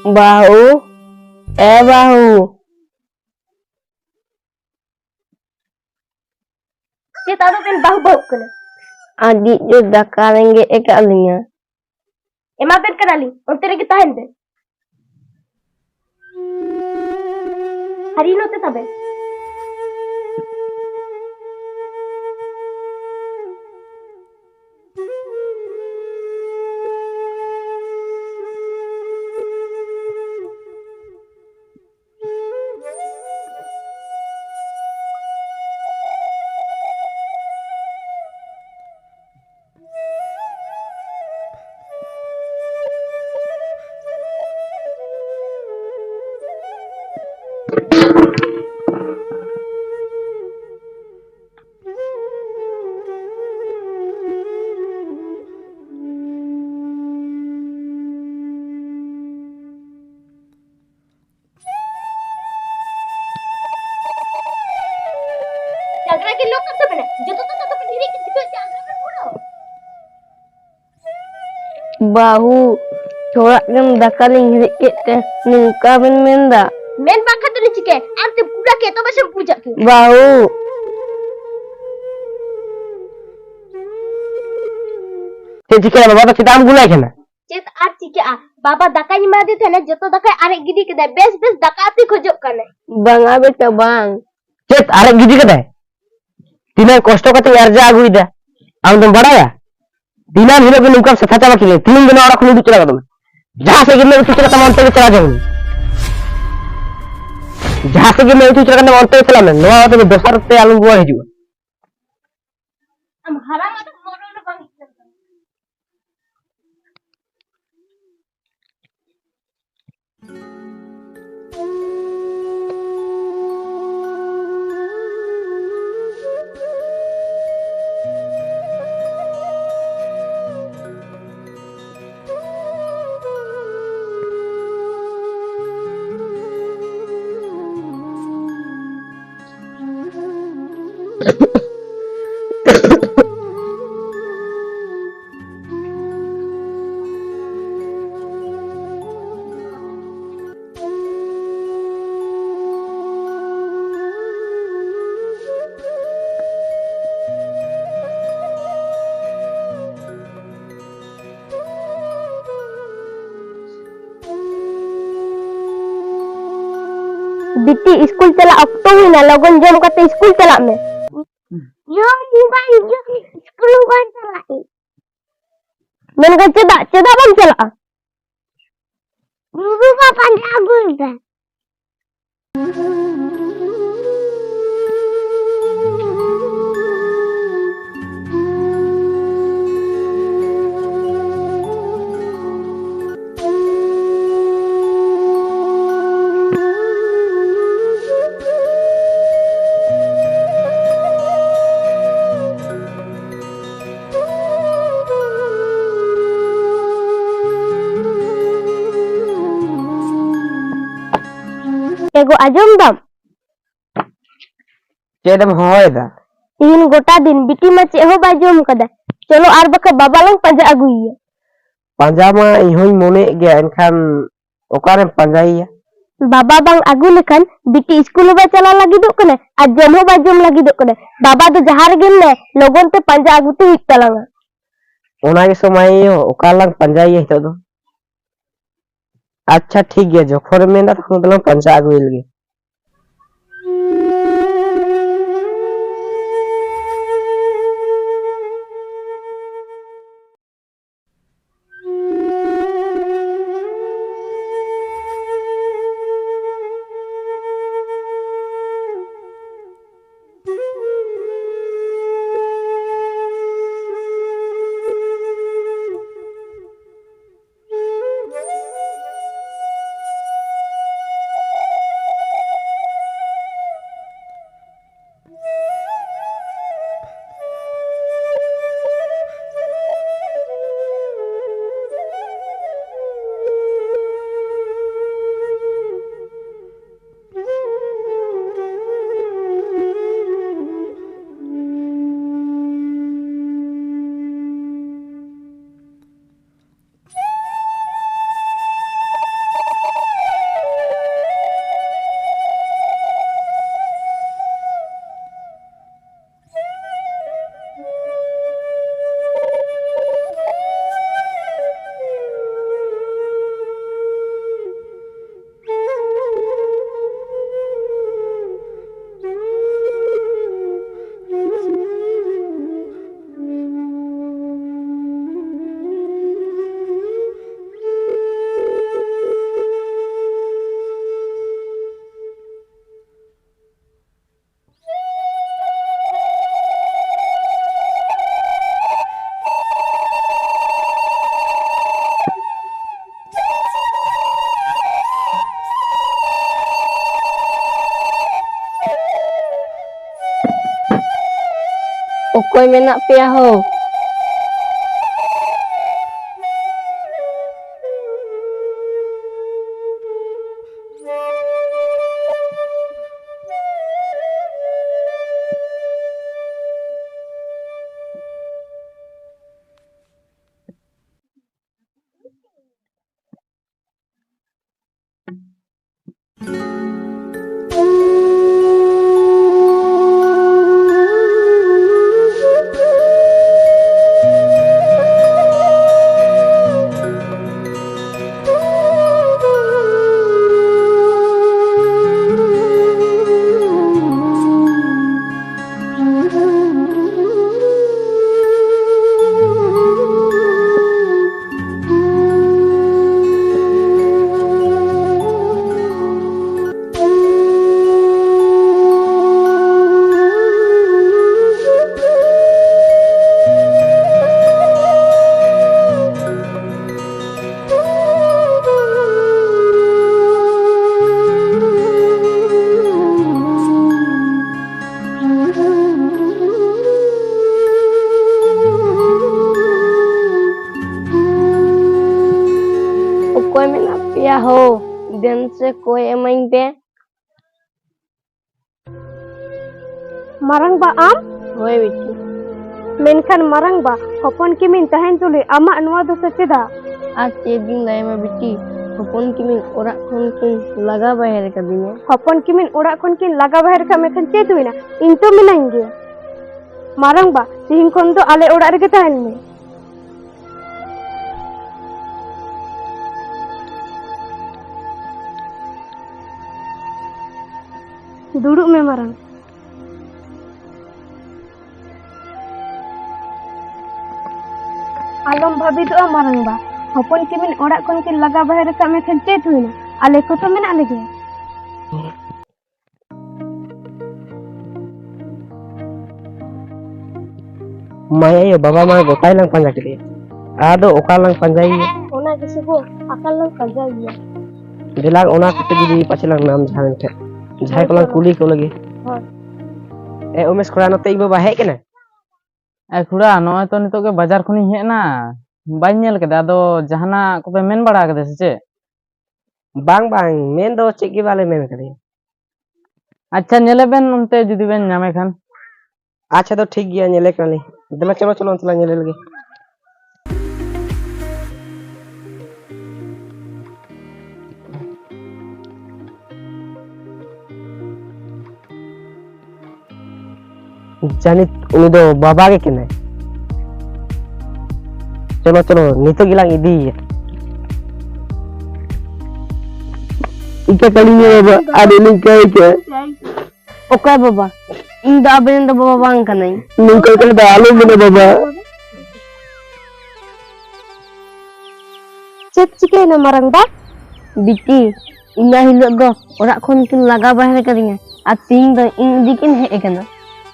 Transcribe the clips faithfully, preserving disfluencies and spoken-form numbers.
ᱵᱟᱹᱦᱩ, ᱮ ᱵᱟᱹᱦᱩ᱾ ᱪᱮᱫ ᱟᱫᱚ ᱵᱮᱱ ᱵᱟᱹᱦᱩ ᱵᱟᱹᱦᱩᱜ ᱠᱟᱱᱟ? ᱟᱹᱰᱤ ᱡᱳᱨ ᱫᱟᱠᱟ ᱨᱮᱸᱜᱮᱡ ᱟᱠᱟᱫ ᱞᱤᱧᱟ᱾ ᱮᱢᱟ ᱵᱮᱱ ᱠᱟᱱᱟᱞᱤᱧ, ᱚᱱᱛᱮ ᱨᱮᱜᱮ ᱛᱟᱦᱮᱱ ᱵᱮᱱ᱾ ᱟᱨ ᱤᱧ ᱱᱚᱛᱮ ᱛᱟᱵᱮᱱ᱾ ᱡᱟᱜᱽᱨᱟ ᱜᱮ ᱞᱚᱠ ᱠᱟᱱ ᱛᱟᱵᱮᱱᱟ᱾ ᱡᱚᱛᱚ ᱛᱚ ᱛᱟᱵᱮᱱ ᱦᱤᱨᱤᱡ ᱠᱟᱛᱮ ᱡᱟᱜᱽᱨᱟ ᱵᱮᱱ ᱵᱚᱞᱚ᱾ ᱵᱟᱹᱦᱩ, ᱛᱷᱚᱲᱟ ᱜᱟᱱ ᱫᱟᱠᱟ ᱞᱤᱧ ᱦᱤᱨᱤᱡ ᱠᱮᱫ ᱛᱮ ᱱᱚᱝᱠᱟ ᱵᱮᱱ ᱢᱮᱱᱫᱟ? ᱢᱮᱱ ᱵᱟᱝ ᱠᱷᱟᱱ ᱫᱚᱞᱤᱧ ᱪᱤᱠᱟᱹᱭᱟ? ᱟᱨ ᱛᱮ ᱯᱩᱨᱟ ᱠᱮ ᱛᱚᱵᱮ ᱥᱮᱢ ᱵᱩᱡᱟ ᱠᱮ᱾ ᱵᱟᱹᱦᱩ᱾ ᱪᱮᱫ ᱪᱤᱠᱟᱹᱭᱟ ᱵᱟᱵᱟ? ᱫᱚ ᱪᱮᱫᱟᱜ ᱮᱢ ᱜᱩᱞᱟᱭ ᱠᱟᱱᱟ? ᱪᱮᱫ ᱟᱨ ᱪᱤᱠᱟᱹᱜᱼᱟ? ᱵᱟᱵᱟ ᱫᱟᱠᱟᱧ ᱮᱢᱟᱫᱮ ᱛᱟᱦᱮᱱᱟ, ᱡᱚᱛᱚ ᱫᱟᱠᱟᱭ ᱟᱨᱮᱡ ᱜᱤᱰᱤ ᱠᱮᱫᱟᱭ᱾ ᱵᱮᱥ ᱵᱮᱥ ᱫᱟᱠᱟ ᱩᱛᱩᱭ ᱠᱷᱚᱡᱚᱜ ᱠᱟᱱᱟᱭ᱾ ᱵᱟᱝᱟ ᱵᱮᱴᱟ, ᱵᱟᱝ᱾ ᱪᱮᱫ ᱟᱨᱮᱡ ᱜᱤᱰᱤ ᱠᱮᱫᱟᱭ? ᱛᱤᱱᱟᱹᱜ ᱠᱚᱥᱴᱚ ᱠᱟᱛᱮᱧ ᱟᱨᱡᱟᱣ ᱟᱹᱜᱩᱭᱮᱫᱟ, ᱟᱢ ᱫᱚᱢ ᱵᱟᱲᱟᱭᱟ? ᱫᱤᱱᱟᱹᱢ ᱦᱤᱞᱳᱜ ᱜᱮ ᱱᱚᱝᱠᱟᱢ ᱥᱮᱛᱟ ᱪᱟᱵᱟ ᱠᱤᱫᱤᱧᱟ᱾ ᱛᱤᱦᱤᱧ ᱫᱚ ᱱᱚᱣᱟ ᱚᱲᱟᱜ ᱠᱷᱚᱱ ᱩᱰᱩᱠ ᱪᱟᱞᱟᱜ ᱠᱟᱱᱟ᱾ ᱡᱟᱦᱟᱸ ᱥᱮᱫ ᱜᱮᱢ ᱩᱛᱩ ᱪᱟᱞᱟᱜ ᱛᱟᱢᱟ, ᱚᱱᱛᱮ ᱜᱮ ᱪᱟᱞᱟᱣ ᱪᱟᱞᱟᱜ ᱢᱮ᱾ ᱡᱟᱦᱟᱸ ᱥᱮᱫ ᱜᱮᱢ ᱩᱛᱩ ᱪᱟᱞᱟᱜ ᱠᱟᱱᱟ, ᱚᱱᱛᱮ ᱜᱮ ᱪᱟᱞᱟᱜ ᱢᱮ᱾ ᱱᱚᱣᱟ ᱫᱚ ᱫᱚᱥᱟᱨ ᱛᱮ ᱟᱞᱚᱢ ᱨᱩᱣᱟᱹᱲ ᱦᱤᱡᱩᱜᱼᱟ᱾ ᱟᱢ ᱦᱟᱨᱟ ᱠᱟᱛᱮ ᱢᱚᱨᱚ ᱨᱮ ᱵᱟᱝ ᱦᱮᱡ ᱞᱮᱱ ᱛᱟᱢᱟ᱾ ᱵᱤᱴᱤ, ᱥᱠᱩᱞ ᱪᱟᱞᱟᱜ ᱚᱠᱛᱚ ᱦᱩᱭᱱᱟ, ᱞᱚᱜᱚᱱ ᱡᱚᱢ ᱠᱟᱛᱮ ᱥᱠᱩᱞ ᱪᱟᱞᱟᱜ ᱢᱮ᱾ ᱡᱚᱢ ᱦᱚᱸ ᱵᱟᱝ ᱡᱚᱢ, ᱥᱠᱩᱞ ᱦᱚᱸ ᱵᱟᱝ ᱪᱟᱞᱟᱜ ᱤᱧ᱾ ᱢᱮᱱᱠᱷᱟᱱ ᱪᱮᱫᱟᱜ, ᱪᱮᱫᱟᱜ ᱵᱟᱢ ᱪᱟᱞᱟᱜᱼᱟ? ᱜᱩᱜᱩ ᱵᱟ ᱯᱟᱸᱡᱟ ᱟᱹᱜᱩᱭ ᱯᱮ᱾ ᱮᱜᱳ, ᱟᱸᱡᱚᱢ ᱫᱟᱢ? ᱪᱮᱫ ᱮᱢ ᱦᱚᱦᱚᱭᱮᱫᱟ? ᱛᱤᱦᱤᱧ ᱜᱚᱴᱟ ᱫᱤᱱ ᱵᱤᱴᱤ ᱢᱟ ᱪᱮᱫ ᱦᱚᱸ ᱵᱟᱭ ᱡᱚᱢ ᱠᱟᱫᱟ᱾ ᱪᱚᱞᱚ ᱟᱨ ᱵᱟᱠᱷᱟᱡ ᱵᱟᱵᱟ ᱞᱟᱝ ᱯᱟᱸᱡᱟ ᱟᱹᱜᱩᱭᱮᱭᱟ᱾ ᱯᱟᱸᱡᱟ ᱢᱟ ᱤᱧ ᱦᱚᱸᱧ ᱢᱚᱱᱮᱭᱮᱫ ᱜᱮᱭᱟ, ᱮᱱᱠᱷᱟᱱ ᱚᱠᱟᱨᱮᱢ ᱯᱟᱸᱡᱟᱭᱮᱭᱟ? ᱵᱟᱵᱟ ᱵᱟᱝ ᱟᱹᱜᱩ ᱞᱮᱠᱷᱟᱱ ᱵᱤᱴᱤ ᱥᱠᱩᱞ ᱦᱚᱸ ᱵᱟᱭ ᱪᱟᱞᱟᱣ ᱞᱟᱹᱜᱤᱫᱚᱜ ᱠᱟᱱᱟ ᱟᱨ ᱡᱚᱢ ᱦᱚᱸ ᱵᱟᱭ ᱡᱚᱢ ᱞᱟᱹᱜᱤᱫᱚᱜ ᱠᱟᱱᱟ᱾ ᱵᱟᱵᱟ ᱫᱚ ᱡᱟᱦᱟᱸ ᱨᱮᱜᱮ ᱢᱮᱱᱟᱭ, ᱞᱚᱜᱚᱱ ᱛᱮ ᱯᱟᱸᱡᱟ ᱟᱹᱜᱩ ᱛᱮ ᱦᱩᱭᱩᱜ ᱛᱟᱞᱟᱝᱟ᱾ ᱚᱱᱟ ᱜᱮᱥᱮ ᱢᱟᱭᱳ, ᱚᱠᱟ ᱨᱮᱞᱟᱝ ᱯᱟᱸᱡᱟᱭᱮᱭᱟ ᱱᱤᱛᱚᱜ ᱫᱚ? ᱟᱪᱪᱷᱟ ᱴᱷᱤᱠ ᱜᱮᱭᱟ, ᱡᱚᱠᱷᱚᱱᱮᱢ ᱢᱮᱱᱫᱟ ᱛᱚᱠᱷᱚᱱ ᱫᱚᱞᱟᱝ ᱯᱟᱸᱡᱟ ᱟᱹᱜᱩᱭ ᱞᱮᱜᱮ᱾ ᱚᱠᱚᱭ ᱢᱮᱱᱟᱜ ᱯᱮᱭᱟ ᱦᱳ? ᱚᱠᱚᱭ ᱢᱮᱱᱟᱜ ᱯᱮᱭᱟ ᱦᱳ? ᱫᱮᱱ ᱥᱮ ᱠᱚᱭ ᱮᱢᱟᱹᱧ ᱯᱮ᱾ ᱢᱟᱨᱟᱝᱵᱟ ᱟᱢ? ᱦᱳᱭ ᱵᱤᱴᱤ᱾ ᱢᱮᱱᱠᱷᱟᱱ ᱢᱟᱨᱟᱝᱵᱟ, ᱦᱚᱯᱚᱱ ᱠᱤᱢᱤᱱ ᱛᱟᱦᱮᱱ ᱛᱩᱞᱩᱡ ᱟᱢᱟᱜ ᱱᱚᱣᱟ ᱫᱚᱥᱟ ᱪᱮᱫᱟᱜ? ᱟᱨ ᱪᱮᱫ ᱤᱧ ᱞᱟᱹᱭᱟᱢᱟ ᱵᱤᱴᱤ, ᱦᱚᱯᱚᱱ ᱠᱤᱢᱤᱱ ᱚᱲᱟᱜ ᱠᱷᱚᱱ ᱠᱤᱱ ᱞᱟᱜᱟ ᱵᱟᱦᱮᱨ ᱠᱟᱫᱤᱧᱟ᱾ ᱦᱚᱯᱚᱱ ᱠᱤᱢᱤᱱ ᱚᱲᱟᱜ ᱠᱷᱚᱱ ᱠᱤᱱ ᱞᱟᱜᱟ ᱵᱟᱦᱮᱨ ᱠᱟᱜ ᱢᱮ ᱠᱷᱟᱱ ᱪᱮᱫ ᱦᱩᱭᱱᱟ? ᱤᱧ ᱛᱚ ᱢᱮᱱᱟᱹᱧ ᱜᱮᱭᱟ᱾ ᱢᱟᱨᱟᱝᱵᱟ, ᱛᱤᱦᱤᱧ ᱠᱷᱚᱱ ᱫᱚ ᱟᱞᱮ ᱚᱲᱟᱜ ᱨᱮᱜᱮ ᱛᱟᱦᱮᱱ ᱢᱮ᱾ ᱫᱩᱲᱩᱵ ᱢᱮ ᱢᱟᱨᱟᱝ᱾ ᱟᱞᱚᱢ ᱵᱷᱟᱹᱵᱤᱛᱚᱜᱼᱟ ᱢᱟᱨᱟᱝᱵᱟ, ᱦᱚᱯᱚᱱ ᱠᱤᱢᱤᱱ ᱚᱲᱟᱜ ᱠᱷᱚᱱ ᱠᱤᱱ ᱞᱟᱜᱟ ᱵᱟᱦᱮᱨ ᱟᱠᱟᱫ ᱢᱮᱠᱷᱟᱱ ᱪᱮᱫ ᱦᱩᱭᱱᱟ? ᱟᱞᱮ ᱠᱚ ᱛᱚ ᱢᱮᱱᱟᱜ ᱞᱮᱜᱮᱭᱟ᱾ ᱢᱟᱭ ᱟᱭᱳ ᱵᱟᱵᱟ ᱢᱟ ᱜᱚᱴᱟᱭ ᱞᱟᱝ ᱯᱟᱸᱡᱟ ᱠᱮᱫᱮᱭᱟ, ᱟᱫᱚ ᱚᱠᱟ ᱞᱟᱝ ᱯᱟᱸᱡᱟᱭᱮᱭᱟ? ᱚᱱᱟ ᱜᱮᱥᱮ ᱜᱳ, ᱟᱠᱟ ᱞᱟᱝ ᱯᱟᱸᱡᱟᱭᱮᱭᱟ? ᱫᱮᱞᱟ ᱚᱱᱟ ᱠᱚᱛᱮ ᱡᱩᱫᱤ ᱯᱟᱪᱷᱮ ᱞᱟᱝ ᱧᱟᱢ ᱡᱟᱦᱟᱸ ᱞᱮᱱ ᱠᱷᱟᱱ, ᱡᱟᱦᱟᱸᱭ ᱠᱚᱞᱟᱝ ᱠᱩᱞᱤ ᱠᱚ ᱞᱟᱹᱜᱤᱫ᱾ ᱦᱳᱭ᱾ ᱮ ᱩᱢᱮᱥ ᱠᱚᱲᱟ, ᱱᱚᱛᱮ ᱤᱧ ᱵᱟᱵᱟ ᱦᱮᱡ ᱠᱟᱱᱟ᱾ ᱮ ᱠᱷᱩᱲᱟ, ᱱᱚᱜᱼᱚᱭ ᱛᱚ ᱱᱤᱛᱚᱜ ᱜᱮ ᱵᱟᱡᱟᱨ ᱠᱷᱚᱱᱤᱧ ᱦᱮᱡ ᱮᱱᱟ, ᱵᱟᱹᱧ ᱧᱮᱞ ᱠᱮᱫᱟ᱾ ᱟᱫᱚ ᱡᱟᱦᱟᱱᱟᱜ ᱠᱚᱯᱮ ᱢᱮᱱ ᱵᱟᱲᱟ ᱠᱟᱫᱟ ᱥᱮ ᱪᱮᱫ? ᱵᱟᱝ, ᱵᱟᱝ, ᱢᱮᱱ ᱫᱚ ᱪᱮᱫ ᱜᱮ ᱵᱟᱞᱮ ᱢᱮᱱ ᱠᱟᱫᱮᱭᱟ᱾ ᱟᱪᱪᱷᱟ, ᱧᱮᱞᱮ ᱵᱮᱱ ᱚᱱᱛᱮ ᱡᱩᱫᱤ ᱵᱮᱱ ᱧᱟᱢᱮ ᱠᱷᱟᱱ᱾ ᱟᱪᱪᱷᱟ, ᱫᱚ ᱴᱷᱤᱠ ᱜᱮᱭᱟ, ᱧᱮᱞᱮ ᱠᱟᱱᱟᱞᱤᱧ᱾ ᱫᱮᱞᱟ, ᱪᱚᱞᱚ, ᱪᱚᱞᱚ, ᱚᱱᱛᱮ ᱞᱟᱝ ᱧᱮᱞᱮ ᱞᱮᱜᱮ᱾ ᱡᱟᱹᱱᱤᱡ ᱩᱱᱤ ᱫᱚ ᱵᱟᱵᱟ ᱜᱮ ᱠᱟᱱᱟᱭ᱾ ᱪᱚᱞᱚ, ᱪᱚᱞᱚ, ᱱᱤᱛᱚᱜ ᱜᱮᱞᱟᱝ ᱤᱫᱤᱭᱮᱭᱟ᱾ ᱤᱠᱟᱹ ᱠᱟᱹᱞᱤᱧ ᱢᱮ ᱵᱟᱵᱟ, ᱟᱹᱰᱤ ᱞᱤᱧ ᱠᱟᱹᱭ ᱠᱮᱫ᱾ ᱚᱠᱚᱭ ᱵᱟᱵᱟ? ᱤᱧ ᱫᱚ ᱟᱵᱮᱱ ᱫᱚ ᱵᱟᱵᱟ ᱵᱟᱝ ᱠᱟᱹᱱᱟᱹᱧ᱾ ᱱᱚᱝᱠᱟ ᱠᱟᱛᱮ ᱫᱚ ᱟᱞᱚᱢ ᱢᱮᱱᱟ ᱵᱟᱵᱟ᱾ ᱪᱮᱫ ᱪᱤᱠᱟᱹᱭᱮᱱᱟ ᱢᱟᱨᱟᱝ ᱵᱟ? ᱵᱤᱴᱤ, ᱤᱱᱟᱹ ᱦᱤᱞᱳᱜ ᱫᱚ ᱚᱲᱟᱜ ᱠᱷᱚᱱ ᱠᱤᱱ ᱞᱟᱜᱟ ᱵᱟᱦᱮᱨ ᱠᱟᱫᱤᱧᱟ, ᱟᱨ ᱛᱤᱦᱤᱧ ᱫᱚ ᱤᱧ ᱤᱫᱤ ᱠᱤᱱ ᱦᱮᱡ ᱟᱠᱟᱱᱟ᱾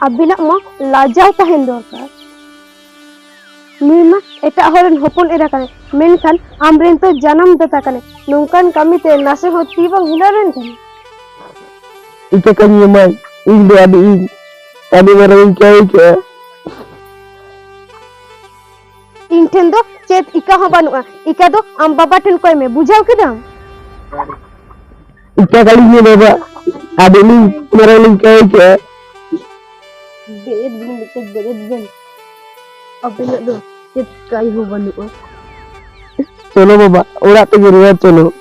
ᱟᱵᱤᱱᱟᱜ ᱢᱟ ᱞᱟᱡᱟᱣ ᱛᱟᱦᱮᱱ ᱫᱚᱨᱠᱟᱨ᱾ ᱱᱩᱭ ᱢᱟ ᱮᱴᱟᱜ ᱦᱚᱲ ᱨᱮᱱ ᱦᱚᱯᱚᱱ ᱮᱨᱟ ᱠᱟᱱᱟᱭ, ᱢᱮᱱᱠᱷᱟᱱ ᱟᱢᱨᱮᱱ ᱛᱚ ᱡᱟᱱᱟᱢ ᱫᱟᱛᱟ ᱠᱟᱱᱟᱭ᱾ ᱱᱚᱝᱠᱟᱱ ᱠᱟᱹᱢᱤ ᱛᱮ ᱱᱟᱥᱮ ᱦᱚᱸ ᱛᱤ ᱵᱟᱝ ᱦᱤᱞᱟᱹᱣ ᱞᱮᱱ ᱛᱟᱢᱟ? ᱤᱠᱟᱹ ᱠᱟᱹᱧ ᱮᱢᱟᱭ, ᱤᱧ ᱫᱚ ᱟᱹᱰᱤ ᱤᱧ ᱟᱹᱰᱤ ᱢᱟᱨᱟᱝ ᱤᱧ ᱠᱟᱹᱢᱤ ᱠᱮᱜᱼᱟ᱾ ᱤᱧ ᱴᱷᱮᱱ ᱫᱚ ᱪᱮᱫ ᱤᱠᱟᱹ ᱦᱚᱸ ᱵᱟᱹᱱᱩᱜᱼᱟ᱾ ᱤᱠᱟᱹ ᱫᱚ ᱟᱢ ᱵᱟᱵᱟ ᱴᱷᱮᱱ ᱠᱚᱭ ᱢᱮ, ᱵᱩᱡᱷᱟᱹᱣ ᱠᱮᱫᱟᱢ? ᱤᱠᱟᱹ ᱠᱟᱹᱞᱤᱧ ᱢᱮ ᱵᱟᱵᱟ, ᱟᱹᱰᱤ ᱞᱤᱧ ᱢᱟᱨᱟᱝ ᱞᱤᱧ ᱠᱟᱹᱢᱤ ᱠᱮᱜᱼᱟ᱾ ᱵᱮᱨᱮᱫ ᱵᱮᱱ ᱵᱮᱴᱟ, ᱵᱮᱨᱮᱫ ᱵᱮᱱ᱾ ᱟᱵᱮᱱᱟᱜ ᱫᱚ ᱪᱮᱫ ᱠᱟᱹᱢᱤ ᱦᱚᱸ ᱵᱟᱹᱱᱩᱜᱼᱟ᱾ ᱪᱚᱞᱚ ᱵᱟᱵᱟ, ᱚᱲᱟᱜ ᱛᱮᱜᱮ ᱨᱩᱣᱟᱹᱲ ᱪᱚᱞᱚ᱾